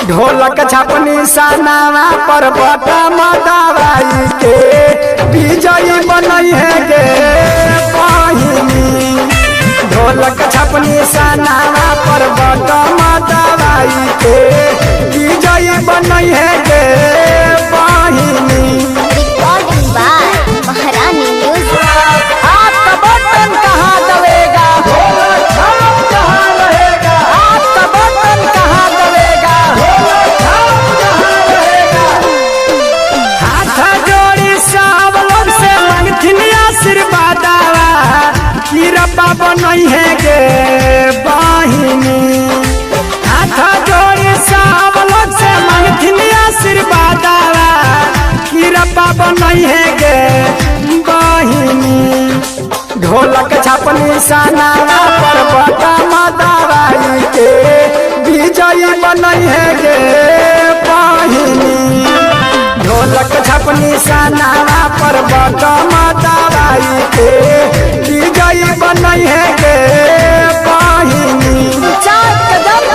ढोलक छाप निशानावा पर बटम दबाई के विजयी बनई है गे बहिनी। ढोलक छाप निशानावा पर बटम दबाई के विजयी बनई है गे बहिनी। Recording by Maharani Music. आपका बटन कहाँ दबेगा? ढोलक छाप कहाँ रहेगा? आपका बटन कहाँ दबेगा? ढोलक छाप कहाँ रहेगा? हाथ जोड़ी सब लोग से मंगथिन आशीर्वादावा, कृपा बनई है गे बहिनी। हाथ जोड़ी सब लोग से मंगथिन आशीर्वादावा, कृपा बनई है गे बहिनी। ढोलक छाप निशानावा पर बटम दबाई के विजयी बनई है गे बहिनी। ढोलक छाप निशानावा पर बटम दबाई के विजयी बनई है गे बहिनी। चार कदम